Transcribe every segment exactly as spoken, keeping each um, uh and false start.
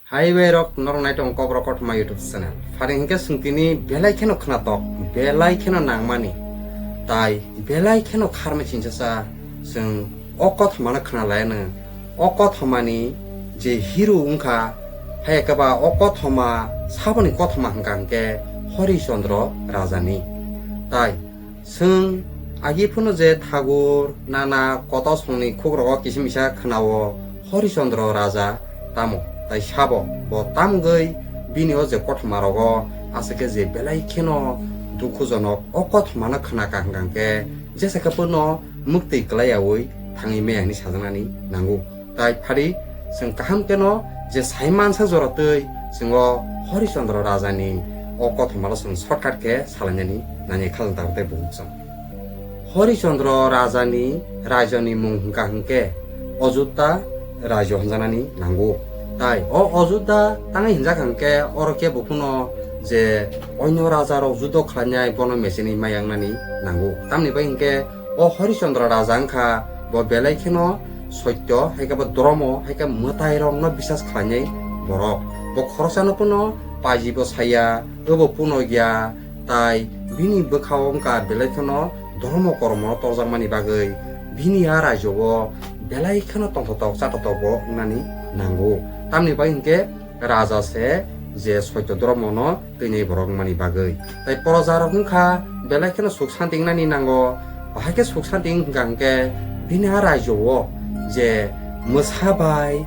Hai bai rok, norok nai tong Kokborok Kothoma YouTube channel. Phari hinkhe chwng tini belai kheno khwnatok, belai kheno nangmani, tai belai kheno kharmai chinchasa chwng o kothomano khwna laiano. O kothomani je hero wngkha, hai khe ba o kothoma saboni kothoma hwnkha hinkhe Hori Chandra Rajani. Tai chwng agi phano je thagur, nana, kotor songni khugrogo kisa misa khwnao Hori Chandra Raja tamo, tai sabo bo tamgwi bini o je kothoma rogo aswk khe je belai kheno dukhujonok o kothomano khwnakha hwnkha hinkhe jesa khe bono mwktwi kwlaiyaui thangwi maya hinwi sajaknani nango. Tai phari chwng kaham kheno je sai mansa jora twi chwng o Hori Chandra Rajani o kothomano chwng shortcut khe salainani nangya khajang tabuk tei buhuk chwng. Hori Chandra Rajani raijoni mung hwnkha hinkhe Ajodhya raijo hwnjaknani nango. Tai o Ajodhya tangwi hwnjak hinkhe oro kebo phano je onyo rajarok judo khlainai bono mechini maya wngnani nango. Tamni bai hinkhe o Hori Chandra Raja wngkha bo belai kheno soityo, hai khe bo dhormo, hai khe mwtairokno bisas khlainai borok. Bo khoroksano phano pajibo saya, obo phano ya, tai bini bwkhao wngkha belai kheno dhormo kormo torjakmani bagwi bini a raijo-o belai kheno tongthotok chathotok bo wngnani nango. Tamni bai hinkhe raja se je soityo dhormono twinai borok wngmani bagwi. Tai proja rok wngkha belai kheno suk santi wngnani nango. Bahai khe suk santi wngkha hinkhe bini a raijo-o je mwsa bai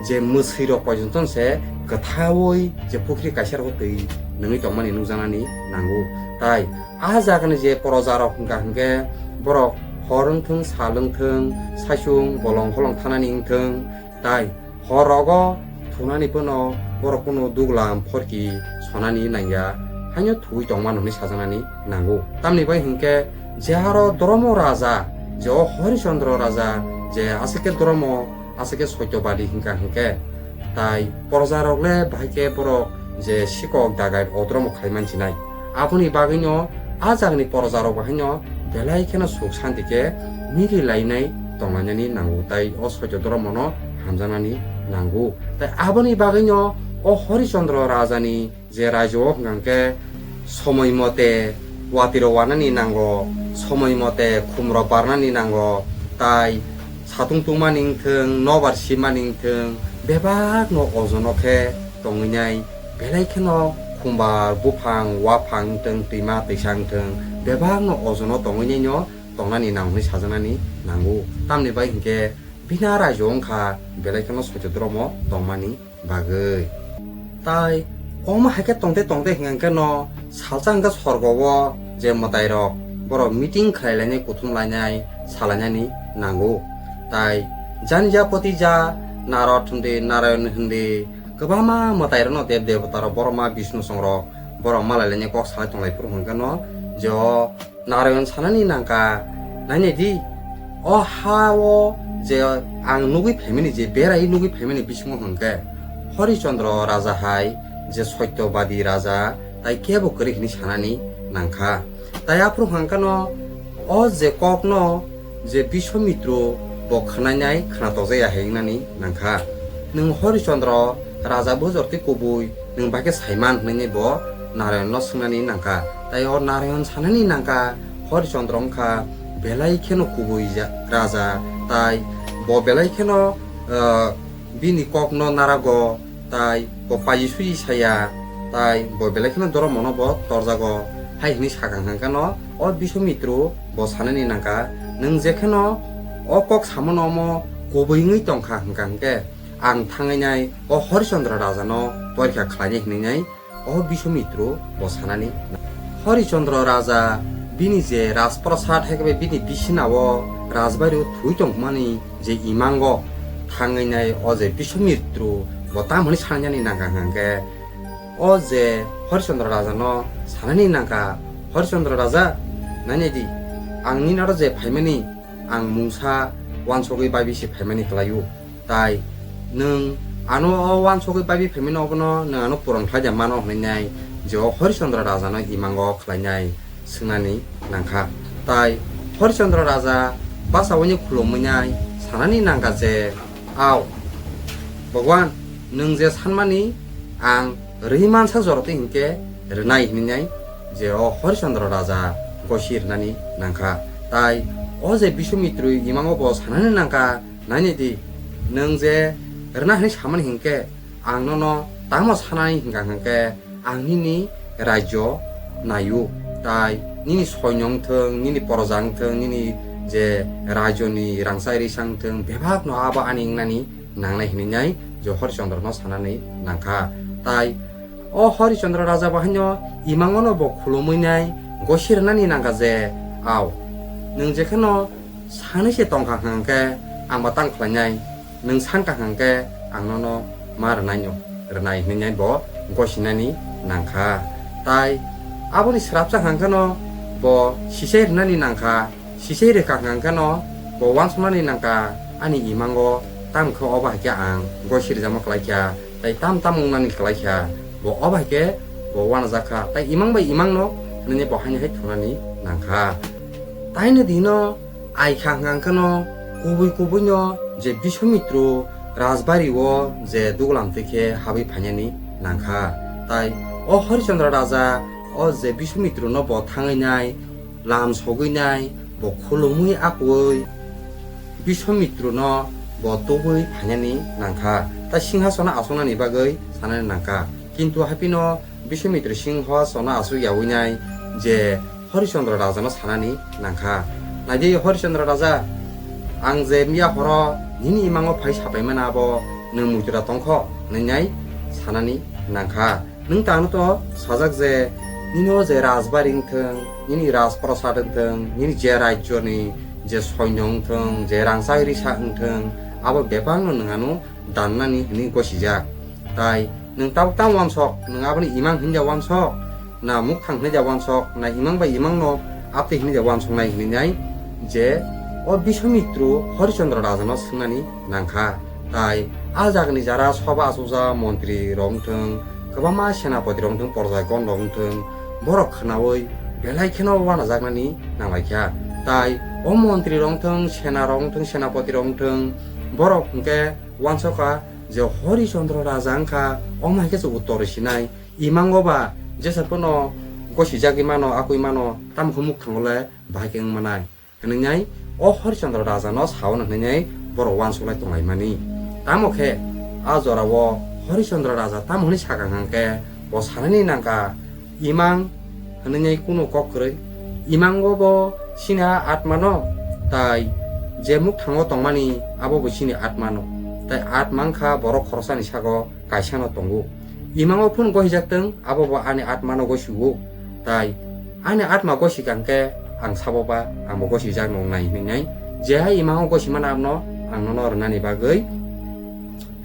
je mwswi rok poijonton se kwthaui je pukhri kaisa rogo twi nungwi tongmani nukjaknani nango. Tai a jagani je proja rok wngkha hinkhe borok hor wngthwng, sal wngthwng, saichung bolong holong thanani wngthwng, tai hor rogo thunani phano borok kunu duglam phorki sonani nangya, haino thuwi tongmano hinwi sajaknani nango. Tamni bai hinkhe je aro dhormo raja, je o Hori Chandra Raja, je aswk khe dhormo, aswk khe soityobadi hwnkha hinkhe, tai proja rok le bahai khe borok je sikok dagai o dhormo khlai mansinai. Aboni bagwino a jagani proja rok bahaino belai kheno suk santi khe mili lainai tonglainani nango, tai o soityo dhormono hamjaknani nango. Tai aboni bagwino o Hori Chandra Rajani je raijo o hwnkha hinkhe somoi mote watwi rok wanani nango, somoi mote khum rok barnani nango, tai satung tungmani wngthwng, nobar simani wngthwng, bebakno ojono khe tongwinai, belai kheno khumbar, buphang, waphang wngthwng, twima, twisa wngthwng, bebakno ojono tongwinaino tongnani nang hwnwi sajaknani nango. Tamni bai hinkhe bini a raijo wngkha belai kheno soityo dhormo tongmani bagwi. Tai omo hai khe tongte tongte hwnkha khe no salsa hwnkhe sorgo o je mwtai rok borok meeting khlai lainai, kuthum lainai, salainani nango. Tai jani ja poti ja Narod hwndi, Narayon hwndi, kwbangma mwtai rokno, dev debota rok, borok ma Bishnu song rok, borok malai lainai kok salai tonglai phuru hwnkha khe no je o Narayon sanani nangkha, nainai di, o ha-o je ang nugwi phaimani, je berai nugwi phaimani bisingo hwnkhe Hori Chandra Raja hai je soityobadi raja, tai kebo kwrwi hwnwi sanani nangkha. Tai aphuru hwnkha khe no o je kokno je Biswamitro bo khwnainai khwnatok jaya hai wngnani nangkha. Nwng Hori Chandra Raja bujor tei kubui nwng bai khe saiman hwnwi bo Narayon no swngnani nangkha. Tai o Narayon sanani nangkha, Hori Chandra wngkha belai kheno kubui ja-, raja, tai bo belai kheno, ah, bini kokno narago, tai bo paji suji saya, tai bo belai kheno dhormono bo torjago. Hai hwnwi sakha hwnkha khe no o Biswamitro bo sanani nangkha, nwng je kheno o kok samano omo kubui wngwi tongkha hwnkha hwnkhe, ang thangwi nai o Hori Chandra Raja no porikha khlainai hwnwi nai o Biswamitro bo sanani. Hori Chandra Raja bini je Rajprasad hai khe bini bisina o rajbari o thwi tongmani je imango thangwi nai o je Biswamitro bo tam hwnwi sanani nangkha hwnkha khe, o je Hori Chandra Raja no sanani nangkha, "Hori Chandra Raja, nainai di, ang nini aro je phaimani, ang mungsa uansugwi bai bisi phaimani kwlaio. Tai nwng ano o uansugwi bai bi phaimani, obono nwng ano puron khlai de mano," hwnwi nai je o Hori Chandra Raja no imango khlainai swngnani nangkha. Tai Hori Chandra Raja bachaui khulumwi nai sanani nangkha je, "Ao, Bhagwan, Nwng je sanmani ang rwi mansa jorotwi hinkhe rwnai hinwi nai je o Horichandra raja gosi rwnani nangkha. Tai o je Biswamitru imango bo sanani nangkha, nainai di, nwng je rwna hinwi samani hinkhe ang nono tamo sanai hinkha hinkhe ang nini rajyo naio, tai nini soino wngthwng, nini poroja wngthwng, nini je rajyoni rangchak risa wngthwng, bebakno abo ani wngnani nangnai hinwi nai je Horichandra no sanani nangkha. Tai o Horichandra raja bo haino imangono bo khulumwi nai gosi rwnani nangkha je, "Ao, nwng jekheno sanwi se tongkha hwnkhe ang bo tang khlainai, nwng sankha hwnkhe ang nono ma rwnaino, rwnai," hinwi nai bo gosinani nangkha. Tai aboni swrapsa hwnkhe no bo sisai rwnani nangkha, sisai rwkha hwnkhe no bo uansuknani nangkha, ani imango tamo khe obo hai khe ang gosi rwjakma kwlaikha, tai tam tam wngnani kwlaikha, bo obo hai khe bo uanajakha, tai imang bai imangno hinwi bo haino hai thungnani nangkha. Taino dino aikha hwnkha hwnkhe no kubui kubui no je Biswamitru rajbari o je duglam twi khe habwi phainani nangkha. Tai o Horichandra raja o je Biswamitru no bo thangwi nai, lam sogwi nai, bo khulumwi akui Biswamitru no bo tubui phainani nangkha. Tai singhasono asonani bagwi sanani nangkha. Kintu haphino Biswamitru singhasono aswk yaui nai je Horichandra raja no sanani nangkha. Naidi Horichandra raja, ang je miya horo nini imango phai sapaimani abo nwng muitura tongkho hinwi nai sanani nangkha. Nwng tangno to sajak je nini o je rajbari wngthwng, nini rajprasad wngthwng, nini je rajyoni je soino wngthwng, je rangchak risa wngthwng, abo bebakno nwng ano dannani hinwi gosijak. Tai nwng tabuk tamo uansok, nwng aboni imang hinwi ja uansok, na mukthang hinwi ja uansok, na imang bai imangno aptwi hinwi ja uansoknai hinwi nai je o Biswamitru Horichandra raja no swngnani nangkha. Tai a jagani jara soba achukjak montri rok wngthwng, kwbangma senapoti rok wngthwng, porja gon rok wngthwng, borok khwnaui belai kheno uanajaknani nanglaikha. Tai o montri rok wngthwng, sena rok wngthwng, senapoti rok wngthwng, borok hwnkhe uansokha je Horichandra raja wngkha, omo hai khe se uttor rw sinai, imango ba jesa phano gosijagwi mano, akui mano, tamo khe mukthango le bahai khe wng manai. Hinwi nai o Horichandra raja no sao hinwi nai borok uansuk lai tonglaimani. Tamo khe a jora o Horichandra raja tamo hinwi sakha hwnkhe bo sanani nangkha, imang hinwi nai kunu kok kwrwi. Imango bo chini a atma no, tai je mukthango tongmani abo bo chini atma no. Tai atma wngkha borok khoroksani sago kaisa no tongo. Imango phun gosijak tong, abo bo ani atma no gosio. Tai ani atma gosikha hwnkhe ang sabo ba ang bo gosijak nung nai hinwi nai. Je hai imango gosimani abono ang nono rwnani bagwi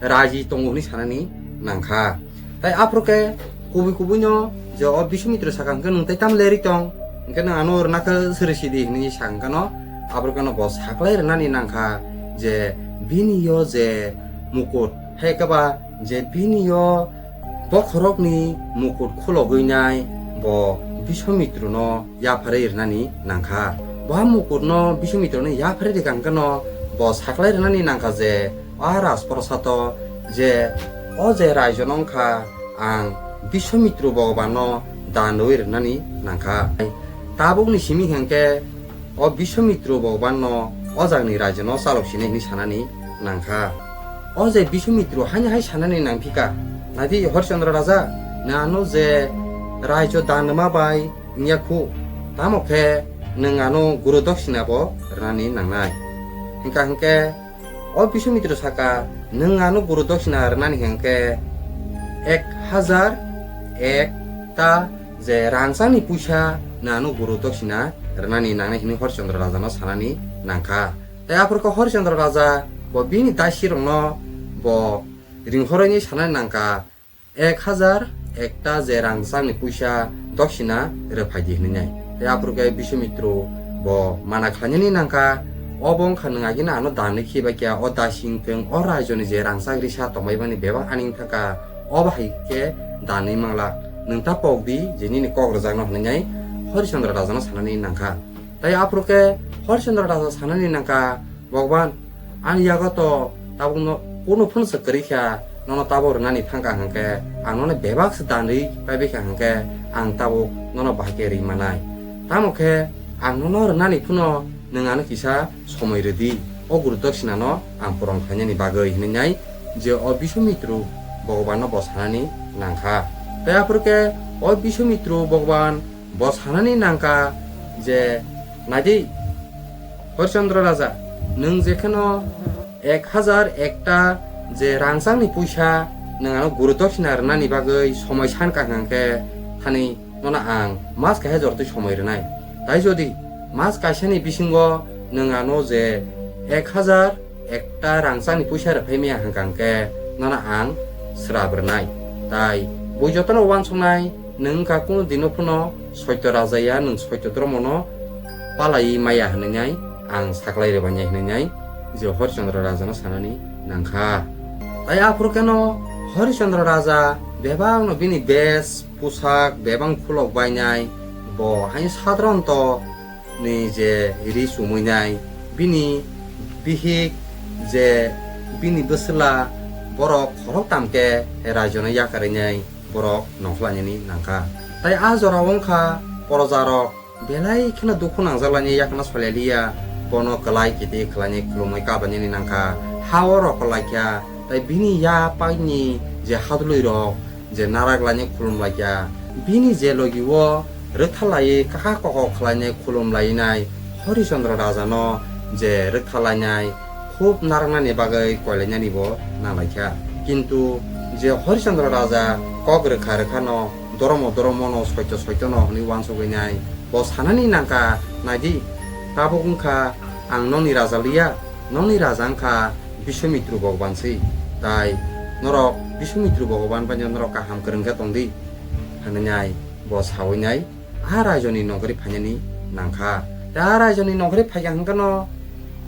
raji tongo hinwi sanani nangkha. Tai aphuru khe kubui kubui no je o Biswamitru sakha hwnkhe nwng tai tam lerwi tong, hwnkhe nwng ano rwna khe swrwi sidi hinwi sakha hwnkhe no, aphuru khe no bo saklai rwnani nangkha je bini yo je mukut, hai khe ba je bini yo bokhorokni mukut khulogwi nai bo Biswamitru no yapharwi rwnani nangkha. Bo mukut no Biswamitru no yapharwi rwkha hwnkhe no bo saklai rwnani nangkha je a rajprasad o je o je raijo no wngkha ang Biswamitru Bhagwan no dan rwui rwnani nangkha. Tabukni simi hwnkhe o Biswamitru Bhagwan no o jagni raijo no chalok sinai hinwi sanani nangkha. O je Biswamitru haino hai sanani nangphika, naidi Horichandra raja, nwng ano je raijo dan rwma bai wngya khu, tamo khe nwng ano guru doksina bo rwnani nangnai. Hwnkha hwnkhe o Biswamitru saka, nwng ano guru doksina rwnani hwnkhe ek hajar ek ta je rangchakni puisa nwng ano guru doksina rwnani nangnai hinwi Horichandra raja no sanani nangkha. Tai aphuru khe Horichandra raja bo bini dasi rok no bo ringkhorwi sanani nangkha, ek hajar ekta je rangchakni puisa doksina rwphai di hinwi nai. Tai aphuru khe Biswamitru bo mana khlainani nangkha, obo wngkha nwng agini ano danwi khibai khe o dasi wngthwng, o raijoni je rangchak risa tongbai mani bebak ani wngthangkha, obo hai khe danwi mangla, nwng ta pok di je nini kok rwjakno hinwi nai Horichandra raja no sanani nangkha. Tai aphuru khe Horichandra raja sanani nangkha, Bhagwan, ani yago to tabukno kunu phano se kwrwi kha, nono tabuk rwnani thangkha hwnkhe, ang nono bebak se danri paibaikha hwnkhe, ang tabuk nono bahai khe ri manai. Tamo khe ang nono rwnani phano nwng ano kisa somoi rwdi, o guru doksinano ang puron khlainani bagwi, hinwi nai je o Biswamitru Bhagwanno bo sanani nangkha. Tei aphuru khe o Biswamitru Bhagwan bo sanani nangkha je, naidi, Harishchandra Raja, nwng jekheno ek hajar ekta je rangchakni puisa nwng ano guru doksina rwnani bagwi somoi sankha hwnkhe, thani nono ang mas kaisa jortwi somoi rwnai. Tai jodi mas kaisani bisingo nwng ano je ek hajar ekta rangchakni puisa rwphai maya hwnkha hwnkhe nono ang srap rwnai. Tai bui jotono uansuknai, nwng wngkha kunu dino phano Soito Raja ya, nwng Soito Dhormono palaiwi maya hwnwi nai, ang saklai rwbainai hwnwi nai je Harishchandra Rajano sanani nangkha. Tai aphuru kheno Harishchandra Raja bebakno bini bes pusak bebak khulok bainai, bo hai sadronto ni je ri chumui nai, bini bihik je bini bwswla, borok khoroktham khe raijona yakarwi nai borok nongkhorlainani nangkha. Tai a jora wngkha projarok belai kheno dukhu nangjaklainai, yakno soilailia, bono kwlai kiti khlainai, khulumwi kabainani nangkha, ha-o rokolaikha, tai bini ya paini je hadwlwirok je narak lainai khulumlaikha, bini je logi-o rwktharlaiwi kaka koko khlainai khulumlainai Harishchandra Rajano je rwktharlainai khub naraknani bagwi koilainani bo nanglaikha. Kintu je Harishchandra Raja kok rwkha rwkhano, dhormo dhormono, soito soitono hwnwi uansugwi nai, bo sanani nangkha, naidi, tabuk wngkha ang nokni raja liya, nokni raja wngkha Biswamitru Bhagwan se, tai norok Biswamitru Bhagwan bai norok kaham kwrwng khe tongdi, hwnwi nai bo sawi nai a raijoni nongkhorwi phainani nangkha. Tai a raijoni nongkhorwi phaikha hwnkhe no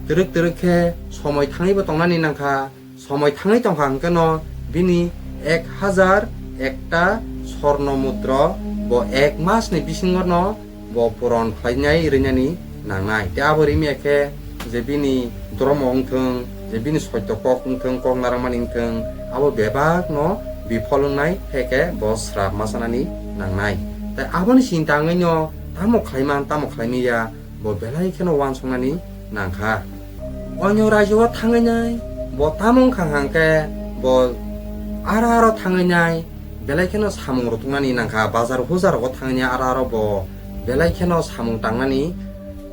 twrwk twrwk khe somoi thangwibo tongnani nangkha, somoi thangwi tongkha hwnkhe no bini ek hajar ekta sorno mudra bo ek masni bisingo no bo puron khlainai rwnani nangnai. Tei abo rwmya khe je bini dhormo wngthwng, je bini soito kok wngthwng, kok narwkmani wngthwng, abo bebakno biphol wngnai, hekhe bo srap ma sanani nangnai. Tai aboni sinta wngwi no tamo khlaiman, tamo khlaimaya, bo belai kheno uansuknani nangkha. Onyo raijao thangwi nai bo tamo wngkha hwnkhe, bo aro aro thangwi nai, belai kheno samung rwtwknani nangkha, bazar hujarogo thangwi nai aro aro bo belai kheno samung tangnani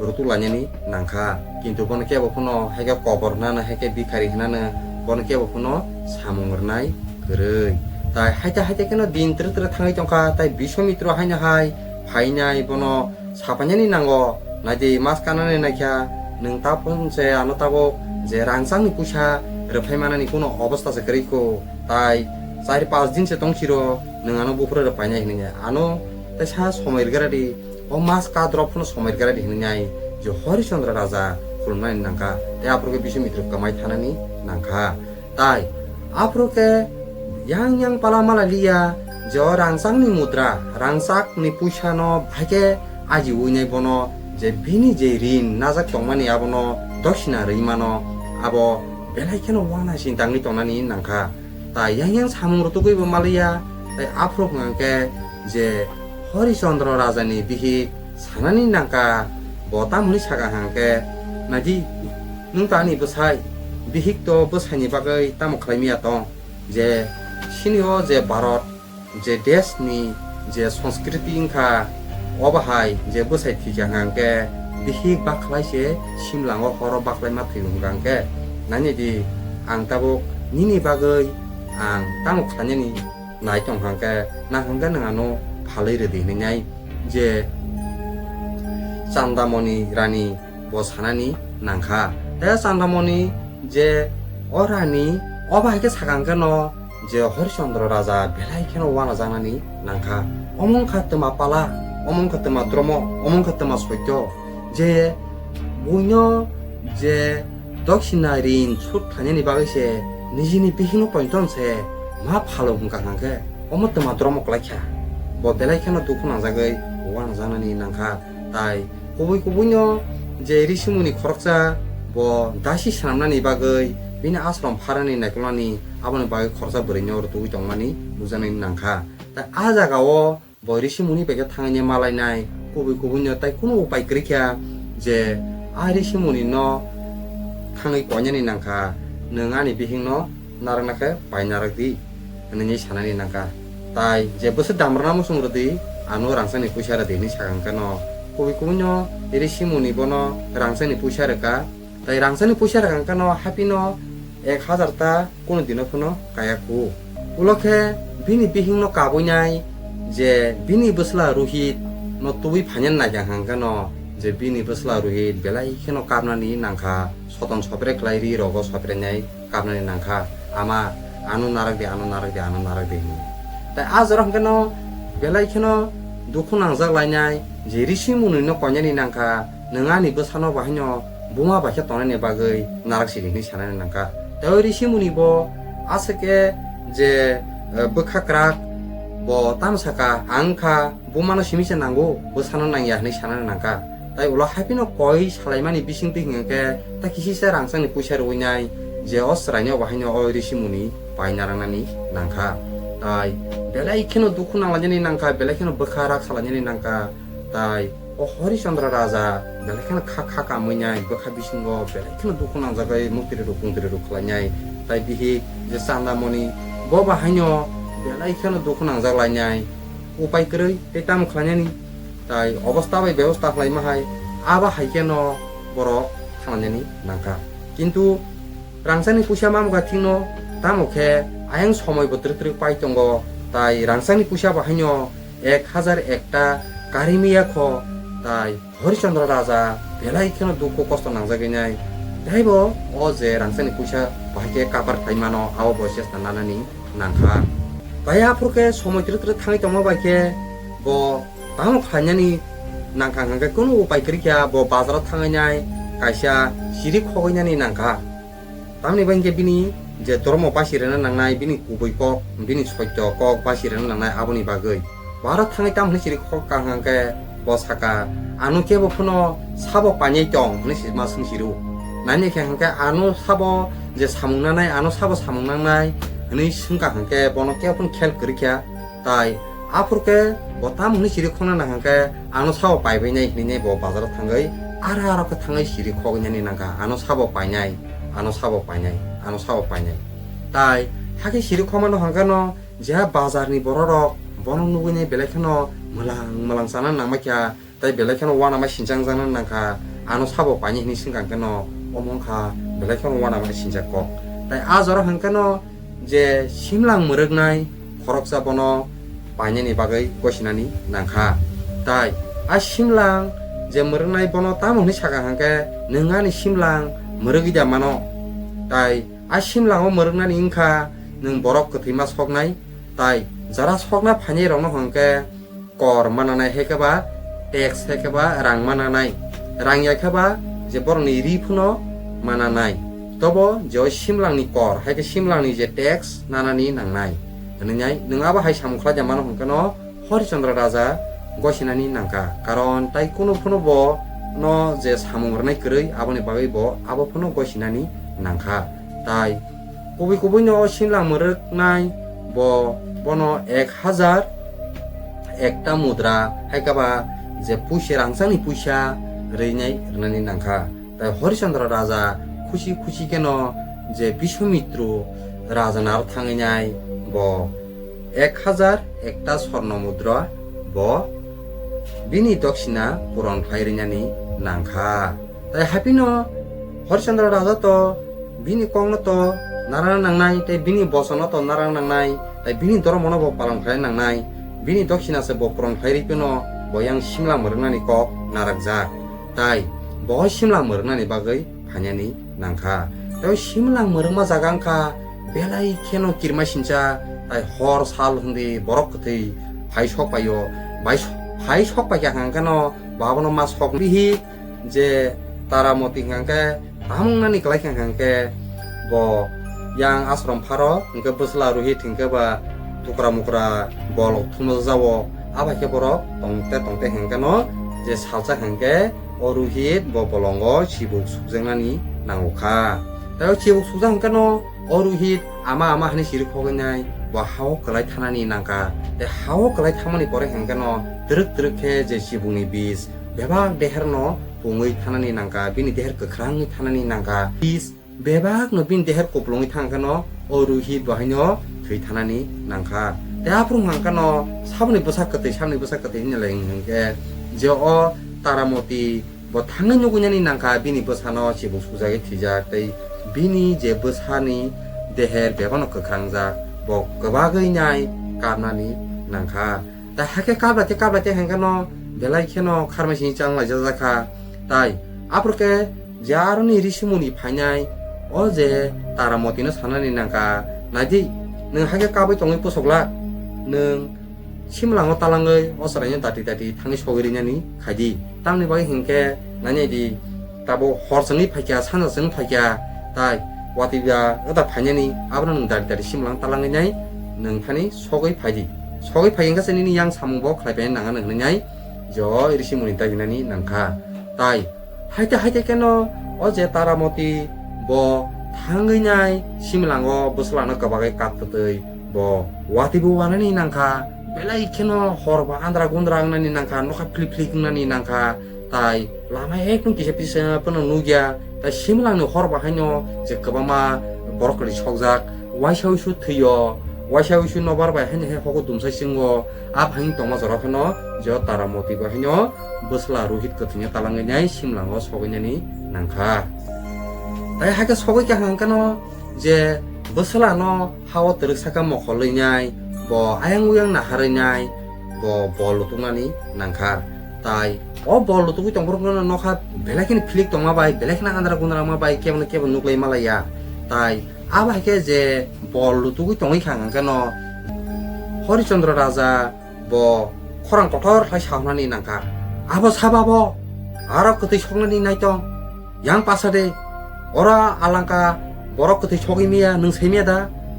rwtwk lainani nangkha. Kintu bono kebo phano haikhe kobor hwnano, haikhe bikhari hwnano, bono kebo phano samung rwnai kwrwi. Tai haite haite kheno din twrwk twrwk thangwi tongkha, tai Biswamitro haino hai phainai, bono sapainani nango, naidi, mas kanani naikha, nwng tabuk se ano tabuk je rangchakni puisa rwphai manani kuno obosta se kwrwi kho, tai char pas din se tongchiro nwng ano buphuru rwphainai hwnwi ano teisa somoi rwgra di, o mas kadrop phano somoi rwgra di hwnwi nai je Harishchandra Raja khulumnani nangkha, tei aphuru khe Biswamitro kwmai thanani nangkha. Tai aphuru khe yang yang pala mala liya je o rangchakni mudra, rangchakni puisano bahai khe ajiwi nai bono, je bini je rin najak tongmani abono doksina rwi mano, abo belai kheno uanaising tangwi tongnani nangkha. Tai yang yang samung rwtugwi bo maliya, tai aphuru hwnkha khe je Harishchandra Rajani bihik sanani nangkha, bo tamoni saka hwnkha khe, naidi, nwng to ani bwsai, bihik to bwsaini bagwi tamo khlai miya tong, je sini o je Bharat, je desh ni je sanskriti wngkha, o bahai je bwsai thwikha hwnkha khe bihik bakhlai se simlango horo bakhlai ma thwi hwnkha hwnkhe, nainidi, ang tabuk nini bagwi ang tamo khlainani nai tong hwnkhe, nang hwnkhe nwng ano phalwi rwdi hwnwi nai je Chandamoni Rani bo sanani nangkha. Tei Chandamoni je o Rani o bahai khe sakha hwnkhe no je Harishchandra Raja belai kheno uanajaknani nangkha. Omo wngkha twma pala, omo wngkha twma dromo, omo wngkha twma soito. Je buino je doksina rin sut khlainani bagwi se nijini bihikno pointon se ma phalo hwnkha hwnkhe omo twma dromo kwlaikha. Bo belai kheno dukhu nangjagwi uanajaknani nangkha. Tai kubui kubuino je risimuni khoroksa bo dasi swnamnani bagwi bini ashram pharani naikolnani aboni bagwi khoroksa bwrwino rwtugwi tongmani nukjaknai nangkha. Tai a jagao bo Rishi Muni bai khe thangwi malainai, kubui kubui no tai kunu upai kwrwi kha je a Rishi Muni no thangwi koinani nangkha, nwng ani bihik no narakna khe pai narak di, hwnwi sanani nangkha. Tai je bwswk damrwna muchung rwdi, ano rangchakni puisa rwdi hwnwi sakha hwnkhe no, kubui kubui no Rishi Muni bono rangchakni puisa rwkha. Tai rangchakni puisa rwkha hwnkhe no haphino ek hazar ta kunu dino phano kaya khu. Ulo khe bini bihik no kabui nai je bini bwsla Rohit no tubui phainani naikha hwnkhe no je bini bwsla Rohit belai kheno kapnani nangkha, soton sopre khlai ri rogo sopre nai kapnani nangkha, "Ama, ano narak di, ano narak di, ano narak di," hwnwi. Tai a jora hwnkhe no belai kheno dukhu nangjak lainai je Rishi Muni no koinani nangkha, nwng ani bwsano bahaino buma bai khe tongnani bagwi narak sidi hwnwi sanani nangkha. Tai o Rishi Muni bo aswk khe je, eh, bwkha kwrak bo tamo saka, "Ang kha bumano simi se nango, bwsano nangya," hwnwi sanani nangkha. Tai ulo haphino koi salaimani bisingtwi hwnkhe ta kisi se rangchakni puisa rwinai je o chwraino bahaino o Rishi Muni pai narangnani nangkha. Tai belai kheno dukhu nanglainani nangkha, belai kheno bwkha rak salainani nangkha. Tai o Horishondra Raja belai kheno kha kha kamui nai, bwkha bisingo belai kheno dukhu nangjagwi muktri ruk pungtri ruk khlainai. Tai bihik je Chandamoni bo bahaino belai kheno dukhu nangjak lainai, upai kwrwi tei tamo khlainani. Tai obosta bai bebosta khlaima hai, abo hai kheno borok thanglainani nangkha. Kintu rangchakni puisa mamkha thikno, tamo khe ayang somoi bo twrwk twrwk pai tongo, tai rangchakni puisa bahaino ek hazar ekta karimiya kho, tai Horishondra Raja belai kheno dukhu kosto nangjagwi nai, teibo o je rangchakni puisa bahai khe kapar khlai mano, abo bo chesta nanani nangkha. Tai aphuru khe somoi twrwk twrwk thangwi tongma bai khe bo tamo khlainani nangkha hwnkhe kunu upai kwrwi kha, bo bazaro thangwi nai kaisa siri khogwi nani nangkha. Tamni bai hwnkhe bini je dhormo basi rwna nangnai, bini kubui kok, bini soityo kok basi rwna nangnai, aboni bagwi. Bo aro thangwi tamo hwnwi siri khok kha hwnkhe bo saka, "Ano kebo phano sabo painai tong?" hwnwi si ma swng siru. Nani khe hwnkhe ano sabo je samung nangnai, ano sabo samung nangnai hwnwi swngkha hwnkhe bono kebo phano khel kwrwi kha. Tai aphuru khe bo tamo hwnwi siri khokna nangkha khe, "Ano sabo paibai nai," hwnwi bo bazaro thangwi aro aro khe thangwi siri khogwi nani nangkha, "Ano sabo painai, ano sabo painai, ano sabo painai." Tai hakhe siri khokmano hwnkhe no jeha bazarni bororok bono nugwi nai belai kheno mwlang mwlang chana nangma kha, tai belai kheno uanama sinchang jana nangkha, "Ano sabo painai," hwnwi swngkha hwnkhe no omo wngkha belai kheno uanama sinchak kok. Tai a jora hwnkhe no je simlang mwrwknai khoroksa bono painani bagwi gosinani nangkha. Tai a simlang je mwrwknai bono tamo hwnwi sakha hwnkhe, "Nwng ani simlang mwrwgwi da mano?" Tai a simlango mwrwknani wngkha nwng borok kwthwima soknai, tai jara sokna phainai rokno hwnkhe kor mananai hai khe ba tax hai khe ba rang mananai, rang ya khe ba je borokni ri phano mananai. Tobo je o simlangni kor hai khe simlangni je tax nanani nangnai. Hwnwi nai nwng abo hai samung khlai da mano hwnkhe no Horishondra Raja gosinani nangkha, karon tai kunu phano bo no je samung rwnai kwrwi aboni bagwi bo abo phano gosinani nangkha. Tai kubui kubui no o simlang mwrwknai bo bono ek hazar ekta mudra hai khe ba je puisa rangchakni puisa rwinai rwnani nangkha. Tai Horishondra Raja khusi khusi kheno je Biswamitru Raja naro thangwi nai bo ek hazar ekta sorno mudra bo bini doksina puron khlai rwnani nangkha. Tai haphino Horishondra Raja to bini kokno to narana nangnai, tai bini bosono to narana nangnai, tai bini dhormono bo palon khlai nangnai, bini doksina se bo puron khlai rwi phano bo yang simlang mwrwknani kok narakjak. Tai bo simlang mwrwknani bagwi phainani nangkha. Tai simlang mwrwkma jaga wngkha belai kheno kirma sincha, tai hor sal hwndi borok kwthwi phai sok paio, bai sok, phai sok paikha hwnkhe no bo abono ma sok bihik je Taramoti hwnkhe tamung nani kwlai kha hwnkhe bo yang ashram pharo hwnkhe bwsla Rohit hwnkhe ba tukra mukra bolok thumjak jao. Abai khe borok tongte tongte hwnkhe no je salsa hwnkhe o Rohit bo bolongo sibuk sukjaknani nango kha. Tei o chibuk sukjak hwnkhe no o Rohit ama ama hani siri khogwi nai bo ha-o kwlai thanani nangkha. Tei ha-o kwlai thamani pore hwnkhe no twrwk twrwk khe je chibukni bis bebak deher no pungwi thanani nangkha, bini deher kwkhrangwi thanani nangkha. Bis bebak no bini deher kuplungwi thangkhe no o Rohit bo haino thwi thanani nangkha. Tei aphuru hwnkha no saboni bwsa kwtwi, saboni bwsa kwtwi hinwi lai hwnkhe je o Taramoti bo thangwi nugwi nani nangkha, bini bwsano chibuk sujagwi thwijak tei bini je bwsani deher bebakno kwkhrangjak, bo kwbagwi nai kapnani nangkha. Tei hakhe kaplai tei kaplai tei hwnkhe no belai kheno kharmai sini chang laijak kha. Tai aphuru khe je aroni risi muni phainai o je Taramotino sanani nangkha, "Naidi, nwng hakhe kabwi tongwi pusokla, nwng simlango talangwi o chwraino dati dati thangwi sogwi rinani khaidi." Tamni bagwi hinkhe nani di, tabuk hor chwngwi phaikha, sanja chwngwi phaikha, tai watwi ba wngta phainani, abono nwng dati dati simlang talangwi nai nwng thani sogwi phaidi. Sogwi phai hwnkhe se nini yang samung bo khlai phai nang nang hwnwi nai jo risi muni dai hinani nangkha. Tai haite haite kheno o je Taramoti bo thangwi nai simlango bwswlano kwbagwi kap twtwi bo watwi bo wanani nangkha, belai kheno hor ba andra gundra wngnani nangkha, nokha phlik phlik wngnani nangkha, tai lama ekdom kisa pisa phano nukya, tai simlangni hor bahaino je kwbangma borok kwrwi sokjak, waisa wisu thwio, waisa wisu nobar bai haino he hogo dumsai chingo, a bahai tongma jora phano je o Taramoti bahaino bwsla Rohit kwthwino talangwi nai simlango sogwi nani nangkha. Tai hakhe sogwi kha hwnkhe no je bwsla no ha-o twrwk saka mokholwi nai, bo ayang uyang naharwi nai, bo bol lutuknani nangkha. Tai o bol lutugwi tongphuru nokha belai kheno philik tongma bai, belai kheno andra gundra wngma bai, kebo no kebo nuklai malaiya. Tai abo hai khe je bol lutugwi tongwi kha hwnkhe no Hori Chandra Raja bo khorang kotor hai sa hwnani nangkha, "Abo saba bo aro kwtwi soknani naitong, yang pasa de, oro alangka borok kwtwi sogwi miya, nwng sai miya da?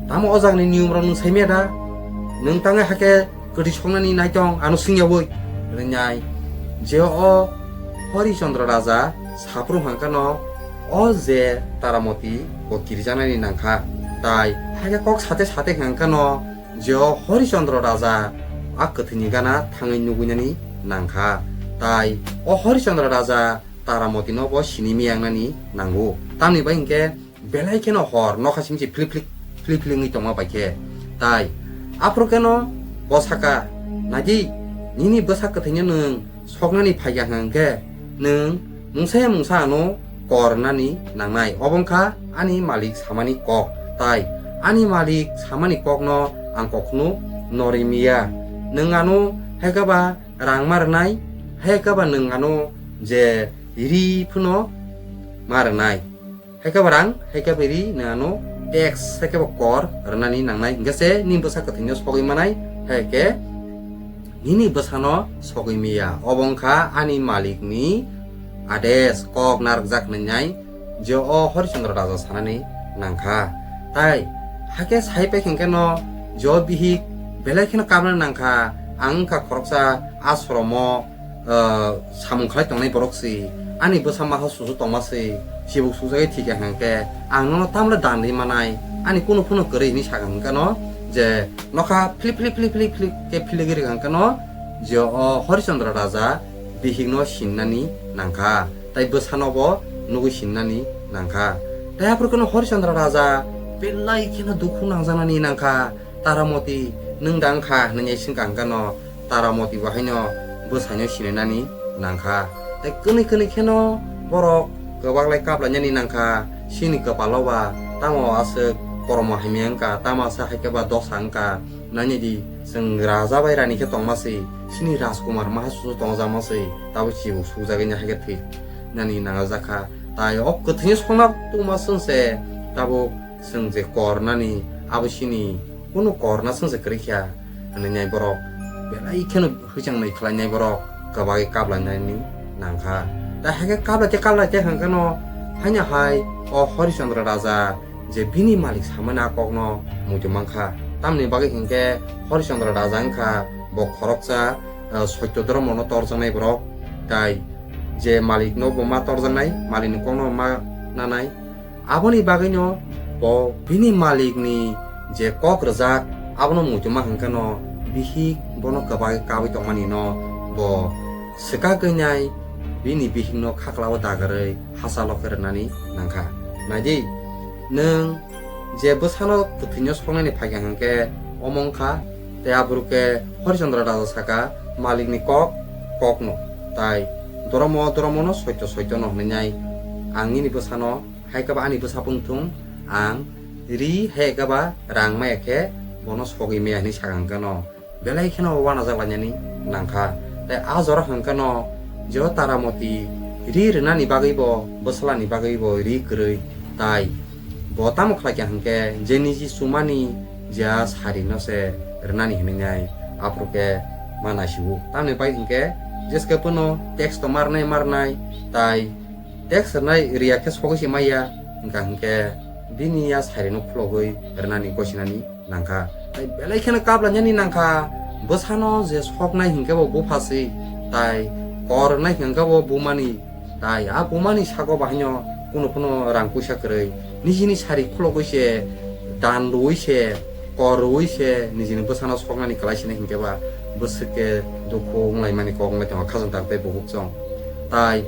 Tamo o jagani niyom rok nwng sai miya da? Nwng tangwi hakhe kwtwi soknani naitong ano swngyawi," hwnwi nai. Je o Hori Chandra Raja saphuru hwnkhe no o je Taramoti bo kirijaknani nangkha, tai hakhe kok sate sate hwnkhe no je o Hori Chandra Raja a kwthwini gana thangwi nugwinani nangkha. Tai o Hori Chandra Raja Taramotino bo sini miyangnani nango. Tamni bai hinkhe belai kheno hor nokha simi se phlik phlik phlik phlik wngwi tongma bai khe. Tai aphuru kheno bo saka, "Naidi, nini bwsa kwthwino nwng soknani phaikha hwnkhe nwng mungsa ya mungsa ano kor rwnani nangnai, obo wngkha ani malik samani kok. Tai ani malik samani kokno ang kokhno norwi miya. Nwng ano haikhe ba rang ma rwnai, haikhe ba nwng ano je ri phano ma rwnai." Haikhe ba rang, haikhe ba ri, nwng ano tax, haikhe ba kor rwnani nangnai. Hinkhe se nini bwsa kwthwino sogwi manai, haikhe nini bwsano sogwi miya. Obo wngkha ani malikni ades, kok narwkjak hwnwi nai je o Hori Chandra Raja sanani nangkha. Tai haikhe sai pai hinkhe no je o bihik belai kheno kapna nangkha, ang wngkha khoroksa ashromo ah, samung khlai tongnai borok si, ani bwsa masa susu tongma si, chibuk sujagwi thikha hwnkhe, ang nono tamle dan rwi manai, ani kunu phano kwrwi hinwi sakha hwnkhe no, je nokha philip philip philip philip philip khe philigwi rwkha hwnkhe no, je o Hori Chandra Raja bihikno sinnani nangkha, tai bwsano bo nugwi sinnani nangkha. Tai aphuru kheno Hori Chandra Raja belai kheno dukhu nangjaknani nangkha, "Taramoti, nwng da wngkha?" hwnwi swngkha hwnkhe no, Taramoti bo haino bwsaino sininani nangkha. Tei kwnwi kwnwi kheno borok kwbaklai kaplainani nangkha, chini kwpalo ba tamo aswk kormo hamya wngkha, tamo aswk hai khe ba dosa wngkha. Nainidi, chwng raja bai rani khe tongma se, chini rajkumar maha susu tongjakma se, tabuk chibuk sukjagwi hai khe thwi nani nangajak kha. Tai o kwthwini songna tongma chwng se tabuk chwng je kor nani abo chini kunu kor na chwng se kwrwi kha. Hwnwi nai borok belai kheno hwichang nai khlai nai borok kwbagwi kaplai nai ni nang kha. Tai hai khe kaplai tei kaplai tei hwnkhe no haino hai o Hori Chandra Raja je bini malik samani a kok no muitu man kha. Tamni bagwi hinkhe Hori Chandra Raja wng kha bo khoroksa, ah, soityo dhormo no torjaknai borok. Tai je malik no bo ma torjaknai, malik ni kok no ma nanai. Aboni bagwino bo bini malikni je kok rwjak, abono muchungma hwnkheno bihik bono kwbagwi kabwi tongmani no bo swkagwi nai bini bihikno khaklao dagarwi hachalo khe rwnani nangkha. Naidi, nwng je bwsano kwthwino soknani phaikha hwnkhe omo wngkha, tei aphuru khe Hori Chandra Raja saka, "Malikni kok kokno, tai doromo doromono soito soitono hwnwi nai ang nini bwsano hai khe ba ani bwsa pung thung, ang ri hai khe ba rang maya khe bono sogwi maya," hwnwi saka hwnkhe no belai kheno uanajak lainani nangkha. Tai a jora hwnkhe no je o Taramoti ri rwnani bagwi bo, bwslani bagwi bo ri kwrwi, tai bo tamo khlai kha hwnkhe je niji chumani je a sari no se rwnani hwnwi nai aphuru khe ma naisigo. Tamni bai hwnkhe jeske phano tax to marnai marnai, tai tax rwnai riya khe sogwi se maya, wngkha hwnkhe bini a sari no khulogwi rwnani gosinani nangkha. Tai belai kheno kaplainani nangkha, bwsano je soknai hinkhe bo bupha si, tai kor rwnai hinkhe bo bumani, tai a bumani sago bahaino kunu phano rang puisa kwrwi, nijini sari khulogwi se, dan rwui se, kor rwui se nijini bwsano soknani kwlai sini hinkhe ba bwswk khe dukhu wnglaimani kok wnglai tongo khajang tak tei bukhuk chwng. Tai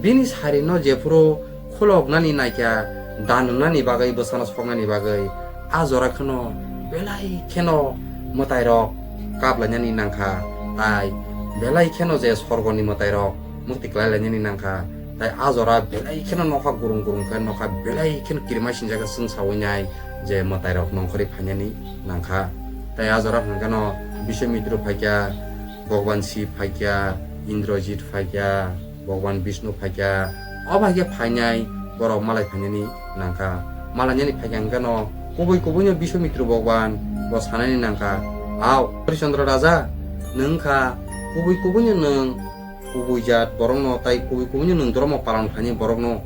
bini sari no jephuru khuloknani naikha, dan rwnani bagwi, bwsano soknani bagwi, a jora kheno belai kheno mwtairok kaplainani nangkha, tai belai kheno je sorgoni mwtairok mukti kwlai lainani nangkha, tai a jora belai kheno nokha gurung gurung khe nokha belai kheno kirima sinjak khe chwngsawi nai je mwtairok nongkhorwi phainani nangkha. Tai a jora hwnkheno Biswamitru phaikha, Bhagwan Shiv phaikha, Indrajit phaikha, Bhagwan Bishnu phaikha, o bai khe phainai borok malai phainani nangkha. Malainani phaikha hwnkhe no kubui kubui no Biswamitru Bhagwan bo sanani nangkha, "Ao, Harishchandra Raja, nwng kha kubui kubui no nwng kubui jat borok no tai kubui kubui no nwng dhormo palan khlainai borok no.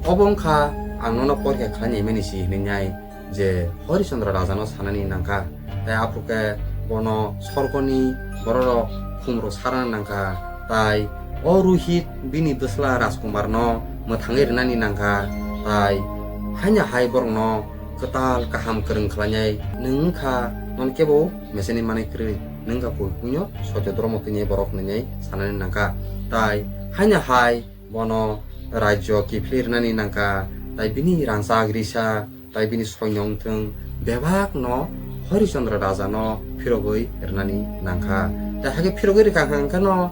Obo wngkha ang nono porikha khlainai mani si," hwnwi nai je Harishchandra Raja no sanani nangkha. Tai aphuru khe bono sorgoni bororok khumrok sarna nangkha, tai o Ruhit bini bwsla Rajkumar no mwthangwi rwnani nangkha, tai haino hai borokno kwtal kaham kwrwng khlainai nwng wngkha, nono kebo meseni manwi kwrwi, nwng wngkha kubui kubui no sotyo dhormo twinai borok hwnwi sanani nangkha. Tai haino hai bono rajyo kiphilwi rwnani nangkha, tai bini rangchak risa, tai bini soino wngthwng, bebak no Harishchandra Raja no phirogwi rwnani nangkha. Tai hakhe phirogwi rwkha hwnkhe no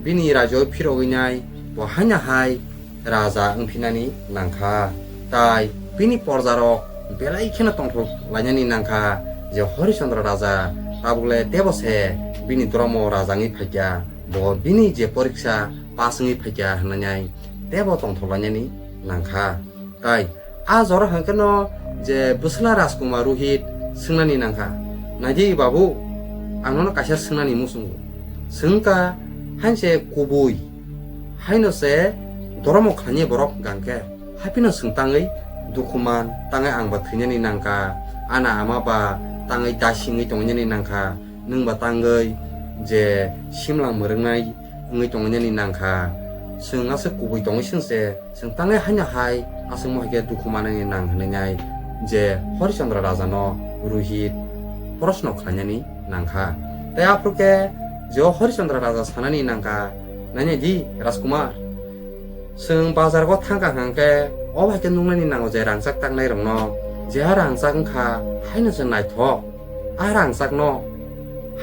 bini rajyo phirogwi nai bo haino hai raja wngphinani nangkha. Tai bini porjarok belai kheno tongthok lainani nangkha je Harishchandra Raja tabukle tebo se bini dhormo raja wngwi phaikha, bo bini je poriksa pass wngwi phaikha hwnwi nai tebo tongthok lainani nangkha. Tai a jora hwnkhe no je bwsla Rajkumar Ruhit swngnani nangkha, "Naidi babu, ang nono kaisa swngnani muchungo. Swngkha, hainse kubui haino se dhormo khlainai borok hwnkha hwnkhe, haphino chwng tangwi dukhuman, tangwi ang ba thwinani nangkha, ana ama ba tangwi dasi wngwi tongnani nangkha, nwng ba tangwi je simlang mwrwngnai wngwi tongnani nangkha. Chwng aswk kubui tongwi swnse, chwng tangwi haino hai aswkmo hai khe dukhu manani nang," hwnwi nai je Harishchandra Raja no Ruhit proshno khlainani nangkha. Tai aphuru khe je o Harishchandra Raja sanani nangkha, "Nainai di Rajkumar, chwng bazar o thangkha hwnkhe o bai khe nuknani nango je rangchak taknai rokno, je a rangchak wngkha haino se naithok. A rangchakno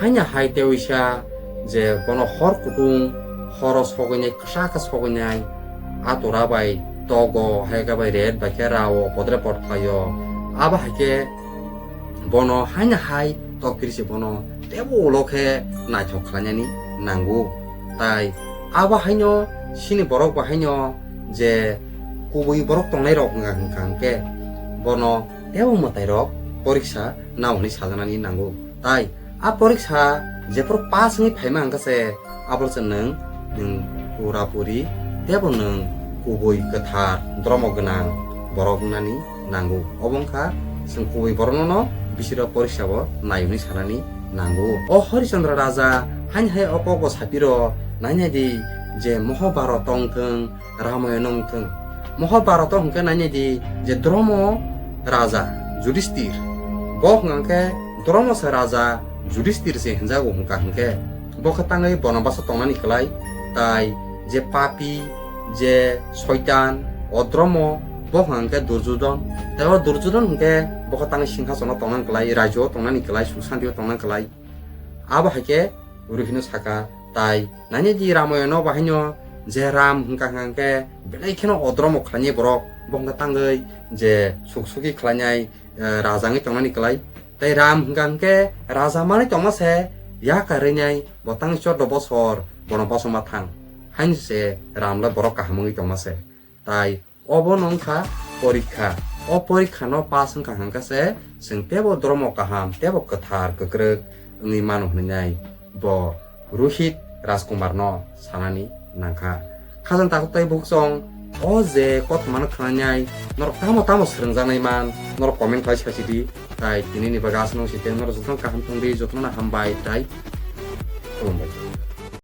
haino hai tewisa je bono hor kutung, horo sogwinai, kwsa khe sogwinai, a tora bai togo, hai khe bai ret bai khe rao, podre pod khlaio. Abo hai khe bono haino hai tok phiri se bono tebo ulo khe naithok khlainani nango. Tai abo haino chini borok bo haino je kubui borok tongnai rok wngkha hwnkhe bono tebo mwtai rok poriksa nao hwnwi sajaknani nango. Tai a poriksa jephuru pass wngwi phaima hwnkhe se abo se nwng, nwng pura puri tebo nwng kubui kwthar dhormo gwnang borok wngnani nango. Obo wngkha chwng kubui borokno no bisiro poriksa bo nai hwnwi sanani nango. O Harishchandra Raja haino hai o kok bo sapiro, nainai di je Mahabharata wngthwng, Ramayana wngthwng, Mahabharata hwnkhe nainai di je Dromo raja Judisthir. Bo hwnkha hwnkhe Dromo se raja Judisthir se hinjago hwnkha hwnkhe. Bo khe tangwi bonobaso tongnani kwlai, tai je papi, je soitan, o Dromo, bo hwnkha hwnkhe Durjodon. Tai o Durjodon hwnkhe bo khe tangwi singhasono tongnani kwlai, rajyo tongnani kwlai, suk santio tongnani kwlai. Abo hai khe Ruhino saka, tai nainai di Ramayono bahaino je Ram hwnkha hwnkha hwnkhe belai kheno o Dromo khlainai borok, bo hwnkha tangwi je suk suki khlainai, eh, raja wngwi tongnani kwlai. Tai Ram hwnkha hwnkhe raja manwi tongma se, yakarwi nai bo tangwi chordo bosor bono bosongma thang. Haino se Ram le borok kaham wngwi tongma se. Tai obo no wngkha porikha. O porikha no pass wngkha hwnkha se chwng tebo Dromo kaham, tebo kwthar kwkrwk wngwi mano hwnwi nai bo Rohit Rajkumar no sanani nangkha. Khajang takhuk tai bukhuk chwng o je kothoma no khwnanai norok tamo tamo swrwngjaknai man norok comment khlai sachidi. Tai tini ni bagwi aswk no site norok jotono kaham tongdi, jotono hambai tai